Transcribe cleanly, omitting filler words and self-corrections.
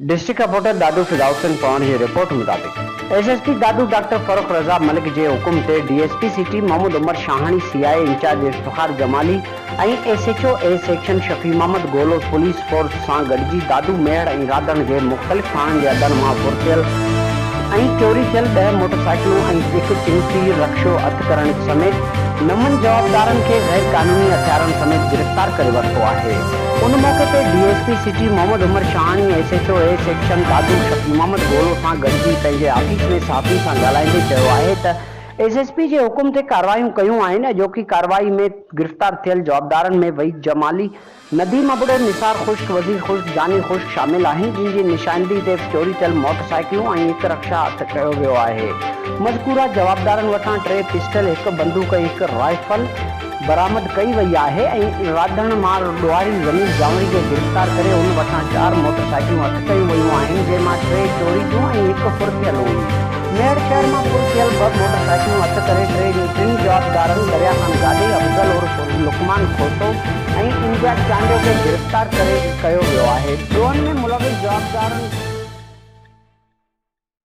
District reporter Dadu Fida Hussain Panhwar جي report مطابق S S P Dadu doctor Farrukh Raza Malik جي حڪم تي D S P city Muhammad Umar Shahani, C I A incharge Iftikhar Jamali ۽ S H O A section Shafi Muhammad Golo police force سان گڏجي دادو ميهڙ ۽ راڌڻ جي مختلف ٿاڻن جي حدن مان ڦر ٿيل ۽ چوري ٿيل ڏهه موٽر سائيڪلون ۽ هڪ چنگچي رڪشو هٿ ڪرڻ سميت نون جوابدارن کي غير قانوني هٿيارن سميت گرفتار ڪري ورتو آهي. ان موقعي تي D S P city Muhammad Umar Shahani, S H O A section Dadu Shafi Muhammad Golo سان گڏجي پنهنجي آفيس ۾ صحافين سان ڳالهائيندي چيو آهي ته ايس ايس پي جي حڪم تي ڪارروايون ڪيون آهن، اڄوڪي ڪارروائي ۾ گرفتار ٿيل جوابدارن ۾ وحيد جمالي، نديم ابڙو، نثار خشڪ، وزير خشڪ، جاني خشڪ شامل آهن، جن جي نشاندهي تي چوري ٿيل موٽر سائيڪلون ۽ هڪ رڪشا هٿ ڪيو ويو آهي. مذڪوره جوابدارن وٽان ٽي پسٽل، هڪ بندوق ۽ هڪ رائفل برآمد ڪئي وئي آهي ۽ راڌڻ مان ڏوهاري ضمير جانوري کي گرفتار ڪري ان وٽان چار موٽر سائيڪلون هٿ ڪيون ويون آهن، جنهن مان ٽي چوري جون ۽ هڪ ڦر ٿيل هئي. ميهڙ شهر مان ڦر ٿيل ٻه موٽر سائيڪلون هٿ ڪري ٽن جوابدارن دريا خان گاڏهي، افضل عرف لقمان کوسو ۽ امتياز چانڊيو کي گرفتار ڪري ڪيو ويو آهي. ڏوهن ۾ ملوث جوابدارن.